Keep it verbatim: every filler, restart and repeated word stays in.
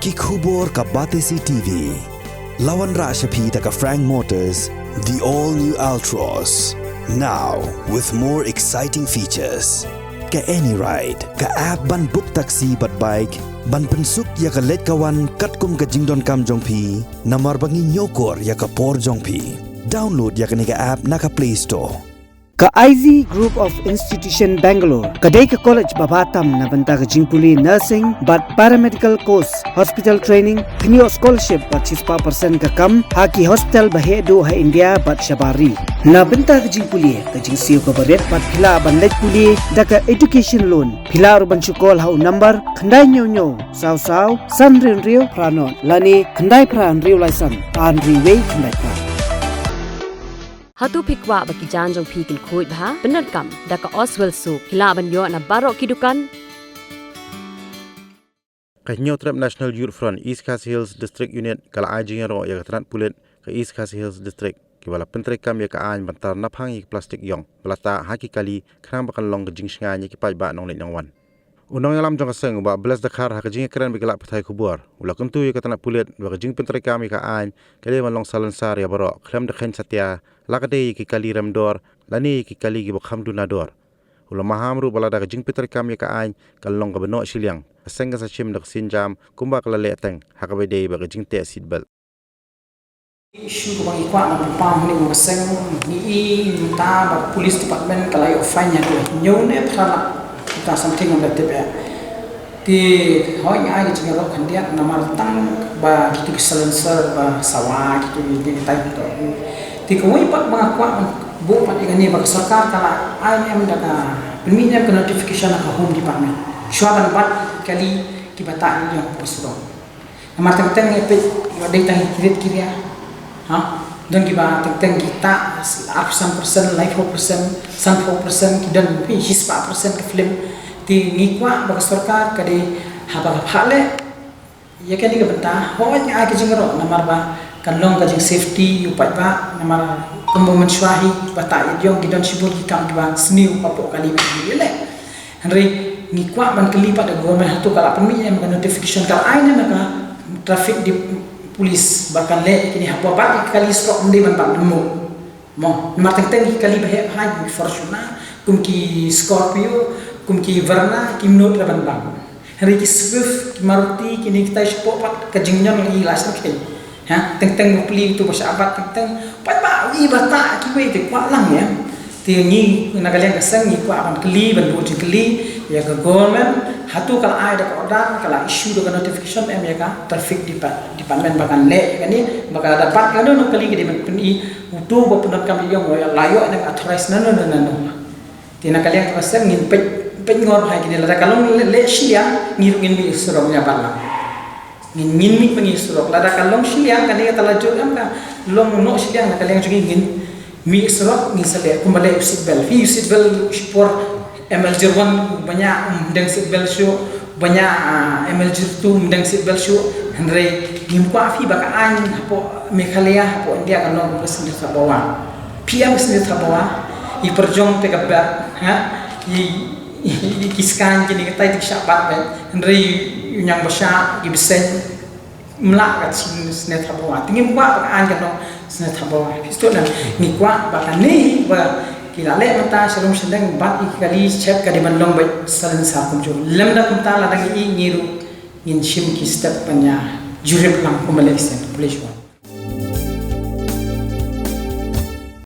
Ki khubor ka Batesi T V. La wanrah sha phi da ka Frank Motors, the all new Altroz. Now with more exciting features. Ka AnyRide, ka app ban book taxi bad bike, ban pynsuk ïa ka leit ka wan katkum ka jingdonkam jong phi, namar ba ngi ñiewkor ïa ka por jong phi. Download ïa kane ka app na ka Play Store. Ka I Z Group of Institution Bangalore ka dei ka college ba bha tam na bynta ka jingpule nursing bad paramedical course, hospital training, pynïoh scholarship bad shispah percent ka kam ha ki hospital ba heh duh ha India bad shabar ri. Na bynta ka jingpule, ka jingsiew kaba rit bad phi lah ban leit pule da ka education loan. Phi lah ruh ban shu call ha u number khyndai hynñiew hynñiew saw saw san hynriew hynriew phra nod lane khyndai phra hynriew lai san ar hynriew wei khyndai phra. Hato phi kwah ba ki jaiñ jong phi kin khuid bha? Pyndonkam da ka Oswell Soap. Phi lah ban ïoh na baroh ki dukan. Ka Hynñiewtrep National Youth Front East Khasi Hills District Unit ka la ai jingïaroh ïa ka tnat pulit ka East Khasi Hills District, kiba la pyntreikam ïa ka aiñ ban tar naphang ïa ki plastik ïong ba la tah ha ki kali, khnang ba kan long ka jingshngaiñ ïa ki paidbah nongleit nongwan. U nongïalam jong ka seng, u Bah Bless Dkhar, ha ka jingïakren bad ki lad pathai khubor, u la kyntu ïa ka tnat pulit ba ka jingpyntreikam ïa ka aiñ ka dei ban long salonsar ïa baroh, khlem da kheiñ satia, la ka dei ïa ki kali rem dor lane ïa ki kali kiba kham duna dor. U la maham ruh ba lada ka jingpyntreikam ïa ka aiñ kan long kaba noh shiliang, ka seng kan sa shim da ka sienjam kumba ka la leh teng ha kaba ïadei bad ka jingteh seat belt. Issue kaba ngi kwah ban pynpaw hangne ha ka seng, ngi i mynta ba ka police department ka la ïoh fine ïa ka hynñiew ne phra lak, mynta something ngam da tip ïa. Te hooid nga ai ka jingïaroh khyndiat namar tang ba kito ki salonsar ba sawa, kito ki, ki type to. Te kawei pat ba nga kwah ban buh pat ïa kane ba ka sorkar ka la ai ne em da ka pynmih ne em ka notification ha ka Home Department shuwa ban bat kali kiba tah ïong ba sdang. Namar teng teng ngi peit, ïoh dei tang ki rit ki ria. Ha? Don kiba teng teng ki tah, arphew san percent, laiphew percent, sanphew percent, ki don phi shispah percent ka film. Te ngi kwah ba ka sorkar ka dei haba ka phah leh ïa kane ka bynta, hooid nga ai ka jingïaroh namar ba kan long ka jing safety ïa u paidbah, namar kumba mynshuwa hi ba tah ïong ki don shibun ki kam kiba sniew hapoh kali ba ki leh. Hynrei ngi kwah ban kylli pat da ka government, hato ka la pynmih ne em ka notification, ka la ai ne em ka traffic di police ba kan leh kine hapoh, bad ki kali surok ym dei ban bat lynmut. Mo, namar teng teng ki kali ba heh ba haiñ, kum ki Fortuner, kum ki Scorpio, kum ki Verna, kim nud ruh ban bang. Hynrei ki Swift, ki Maruti, kine kitai shapoh pat ka jingñion i la syrkhei. Ha, teng teng u pli uto ba shah bat teng teng. Paidbah i ba tah kiwei te kwah lang ïa. Te ngi na ka liang ka seng ngi kwah ban kylli, ban buh jingkylli ïa ka government, hato ka la ai da ka order, ka la issue da ka notification em ïa ka traffic depa-, department ba kan leh ïa kane, ba ka la dapat kano kano kali ka dei ban pyni uto ba pyndonkam ïong, la ïoh ne authorize nano nano nano. Te na ka liang ka seng ngin peit, peit ngor bha ïa kine, lada ka long leh, leh shiliang, ngi ruh ngin mih surok, ïa ban lang. Ngin, ngin mih ba ngi surok, lada ka long shiliang, kane kata la jur em, ka long noh shiliang, na ka liang jong ngi ngin mih surok, ngin sa leh, kumba leh u seat belt. Phi u seat belt, u shipor M L zero one, ba ñiah, um deng seat belt shuh, ba ñiah, ah, M L zero two, um deng seat belt shuh. Hynrei ngim kwah phi ba ka aiñ hapoh Meghalaya, hapoh India ka long kumba sendiri sabawa. Phi ïa ka sendiri sabawa, i pyrjong te ka belt, ha? I, i, i ki skaiñ kine kitai te ki shah bat beit. Hynrei u ñiang ba shah, ki bseiñ, ym lah ka sne-, sne thabawa. Te ngim kwah ba ka aiñ ka long sne thabawa. Phi sdang nang, ngi kwah ba kane ba ki la leh mynta sharum shyndang bad i kali shet ka dei ban long beit salonsar kumjuh. Lymda kumta lada ngi i ngi ruh ngin shim ki step ban ïa jurip lang kumba leh shisien. Khublei shibun.